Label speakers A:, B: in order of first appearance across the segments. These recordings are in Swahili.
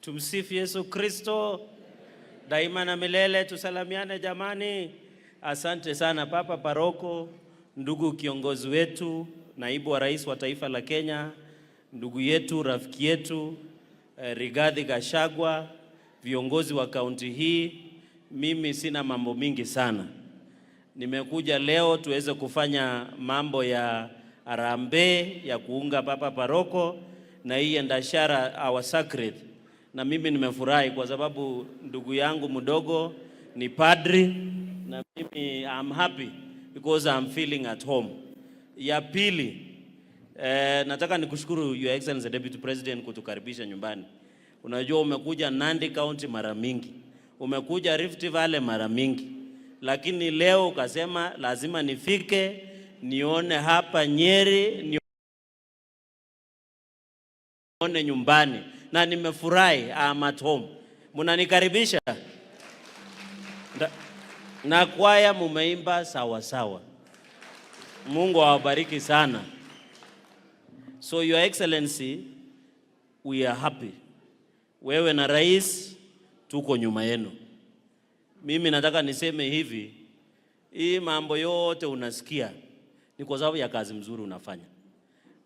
A: Tumsifu Yesu Kristo daima na milele. Tusalamiane jamani. Asante sana Papa Paroko, ndugu kiongozi wetu, naibu wa rais wa taifa la Kenya, ndugu yetu, rafiki yetu Rigathi Gachagua, viongozi wa kaunti hii. Mimi sina mambo mingi sana. Nimekuja leo tuweze kufanya mambo ya harambee ya kuunga Papa Paroko na hii Endarasha our sacred, na mimi nimefurahi kwa sababu ndugu yangu mdogo ni padri na mimi I'm happy because I'm feeling at home. Ya pili, nataka nikushukuru, Your Excellency Deputy President, kutukaribisha nyumbani. Unajua umekuja Nandi County mara mingi, umekuja Rift Valley mara mingi, lakini leo ukasema lazima nifike nione hapa Nyeri, nione nyumbani, na nimefurahi. I'm at home. Mnanikaribisha na kwaya mumeimba sawa sawa. Mungu awabariki sana. So, Your Excellency, we are happy. Wewe na rais tuko nyuma yenu. Mimi nataka niseme hivi, hii mambo yote unasikia ni kwa sababu ya kazi mzuri unafanya.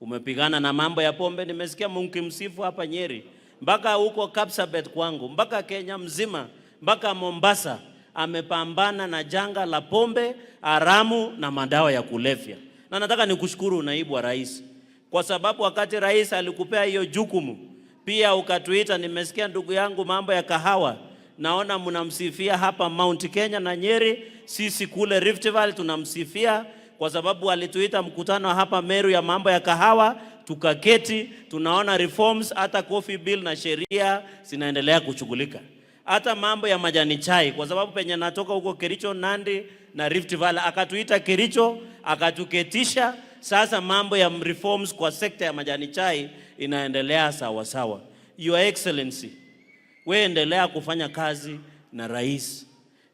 A: Umepigana na mambo ya pombe, nimesikia mkimsifu hapa Nyeri, mpaka huko Kapsabet kwangu, mpaka Kenya mzima, mpaka Mombasa, amepambana na janga la pombe haramu na madawa ya kulevya. Na nataka nikushukuru, naibu wa rais, kwa sababu wakati rais alikupea hiyo jukumu pia ukatuita. Nimesikia ndugu yangu mambo ya kahawa, naona mnamsifia hapa Mount Kenya na Nyeri, sisi kule Rift Valley tunamsifia kwa sababu alituita mkutano hapa Meru ya mambo ya kahawa, tukaketi, tunaona reforms, hata coffee bill na sheria zinaendelea kushughulika, hata mambo ya majani chai, kwa sababu penye natoka huko Kericho, Nandi na Rift Valley, akatuita Kericho akatuketisha. Sasa mambo ya reforms kwa sekta ya majani chai inaendelea sawa sawa. Your Excellency, we endelea kufanya kazi na rais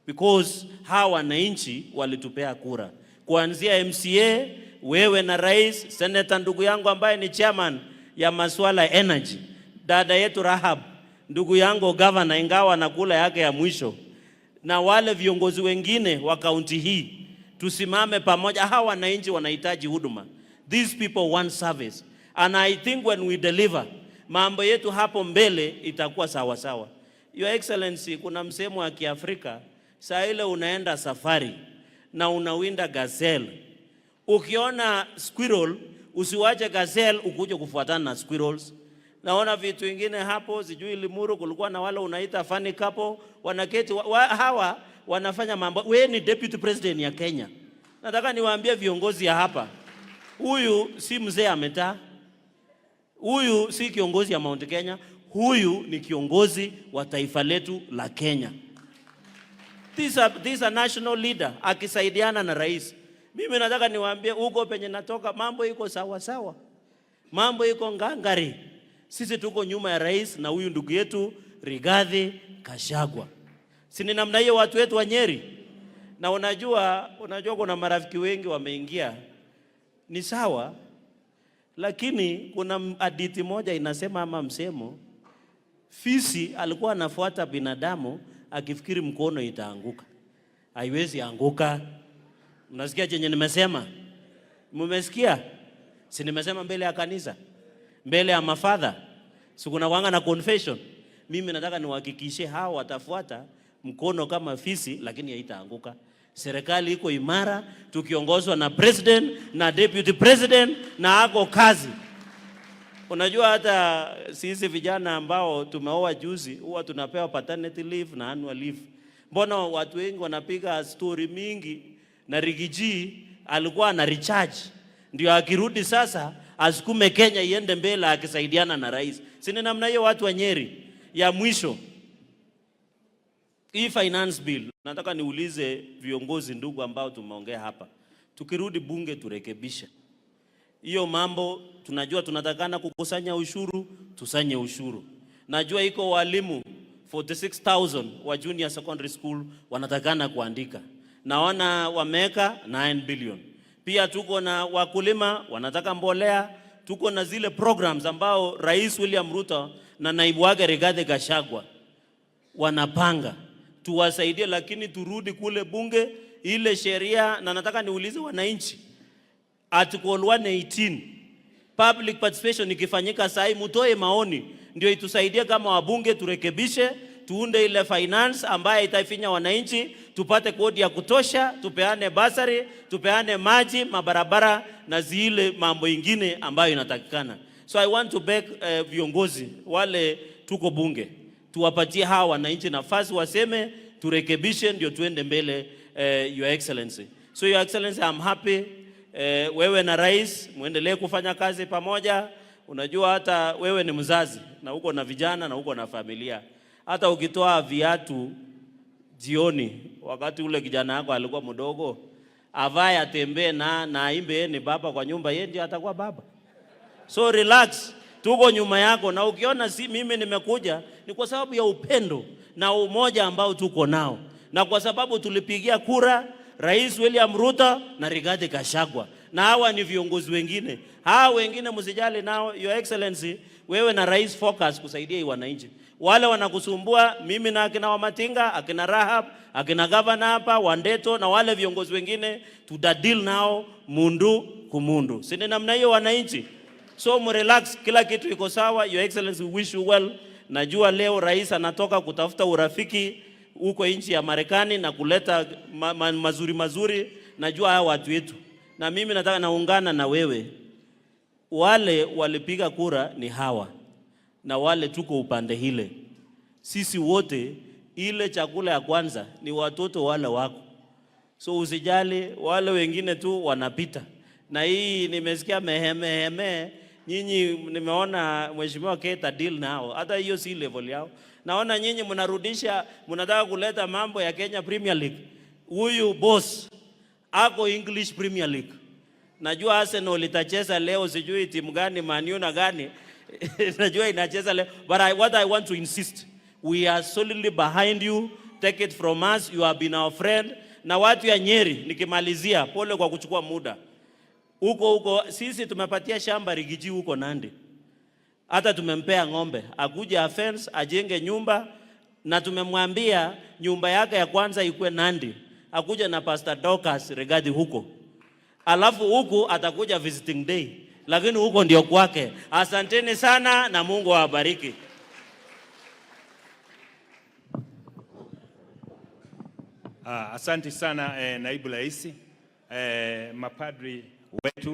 A: because hawa wananchi walitupea kura kuanzia MCA, wewe na rais, senator ndugu yangu ambaye ni chairman ya masuala ya energy, dada yetu Rahab, ndugu yangu governor, ingawa na kula yake ya mwisho, na wale viongozi wengine wa kaunti hii, tusimame pamoja. Hawa wananchi wanahitaji huduma, these people want service and I think when we deliver, mambo yetu hapo mbele itakuwa sawa sawa. Your Excellency, kuna msemo wa Kiafrika, saa ile unaenda safari na unawinda gazelle, ukiona squirrel usiwache gazelle ukuje kufuatana na squirrels. Naona vitu vingine hapo, sijui Limuru kulikuwa na wale unaita funny couple wanaketi hawa wanafanya mambo. Wewe ni deputy president ya Kenya. Nataka niwaambie viongozi ya hapa, huyu si mzee ametaa, huyu si kiongozi ya Mount Kenya, huyu ni kiongozi wa taifa letu la Kenya. This a national leader akisaidiana na rais. Mimi nataka niwaambie huko penye natoka mambo iko sawa sawa, mambo iko ngangari. Sisi tuko nyuma ya rais na huyu ndugu yetu Rigathi Gachagua. Si ni namna hiyo watu wetu wa Nyeri? Na unajua kuna marafiki wengi wameingia, ni sawa, lakini kuna hadithi moja inasema ama msemo, fisi alikuwa anafuata binadamu akifikiri mkono itaanguka. Haiwezi anguka. Mnasikia chenye nimesema? Mmesikia? Si nimesema mbele ya kanisa, mbele ya mafadha, si kuna kwanga na confession. Mimi nataka niwahakikishie hao watafuata mkono kama fisi, lakini haitaanguka. Serikali iko imara, tukiongozwa na president na deputy president na ako kazi. Unajua hata sisi vijana ambao tumeoa juzi huwa tunapewa paternity leave na annual leave. Mbona watu wengi wanapiga story mingi na Riggy G alikuwa ana recharge ndio akirudi sasa asukume Kenya iende mbele akisaidiana na rais. Si ni namna hiyo watu wa Nyeri? Ya mwisho, hii finance bill, nataka niulize viongozi ndugu ambao tumeongea hapa, tukirudi bunge turekebishe hiyo mambo. Tunajua tunatakana kukusanya ushuru, tusanye ushuru. Najua iko walimu 46,000 wa junior secondary school wanatakana kuandika, naona wameweka 9 billion. Pia tuko na wakulima wanataka mbolea, tuko na wale wanafuga wanataka mbolea. Tuko na zile programs ambao Rais William Ruto na naibu wake Rigathi Gachagua wanapanga tuwasaidie, lakini turudi kule bunge ile sheria, na nataka niulize wananchi, Article 118 public participation ikifanyika sahi, mutoe maoni ndio itusaidie kama wabunge turekebishe, tuunde ile finance ambaye itaifinya wananchi, tupate kodi ya kutosha, tupeane bursary, tupeane maji, mabarabara na zile mambo ingine ambayo inatakikana. So I want to beg viongozi wale tuko bunge tuwapatie hawa wananchi nafasi waseme, turekebishe ndio tuende mbele. Your Excellency. So Your Excellency, I'm happy wewe na rais muendelee kufanya kazi pamoja. Unajua hata wewe ni mzazi na uko na vijana na uko na familia, hata ukitoa viatu jioni, wakati ule kijana wako alikuwa mdogo, avae atembee na aimbe yeye ni baba kwa nyumba, yeye ndiye atakuwa baba. So relax, tuko nyuma yako, na ukiona si mimi nimekuja ni kwa sababu ya upendo na umoja ambao tuko nao, na kwa sababu tulipigia kura Rais William Ruto na Rigathi Gachagua, na hawa ni viongozi wengine. Hawa wengine msijali nao. Your Excellency, wewe na rais focus kusaidia hii wananchi. Wale wanakusumbua, mimi na akina Wamatinga, akina Rahab, akina gavana hapa Wandeto na wale viongozi wengine tutadeal nao mundu kumundu, si ni namna hiyo wananchi? So mrelax, kila kitu iko sawa. Your Excellency, we wish you well. Najua leo rais anatoka kutafuta urafiki huko nchi ya Marekani na kuleta mazuri mazuri. Najua hawa watu wetu, na mimi nataka naungana na wewe. Wale walipiga kura ni hawa na wale tuko upande hile, sisi wote, ile chakula ya kwanza ni watoto wale wako, so usijali, wale wengine tu wanapita. Na hii nimesikia mehemeheme nyinyi, nimeona mheshimiwa Keita deal nao, hata hiyo si level yao. Naona nyinyi mnarudisha, mnataka kuleta mambo ya Kenya Premier League. Huyu boss ako English Premier League. Najua Arsenal itacheza leo, sijui timu gani, Man U na gani najua inacheza leo, but what I want to insist, we are solidly behind you. Take it from us, you have been our friend. Na watu ya Nyeri, nikimalizia, pole kwa kuchukua muda huko huko, sisi tumepatia shamba Riggy G huko Nandi, hata tumempea ng'ombe akuje fence ajenge nyumba, na tumemwambia nyumba yake ya kwanza ikuwe Nandi, akuja na Pastor Dorcas Rigathi huko, alafu huku atakuja visiting day, lakini huko ndio kwake. Asanteni sana na Mungu awabariki.
B: Asante sana naibu rais, mapadri wetu.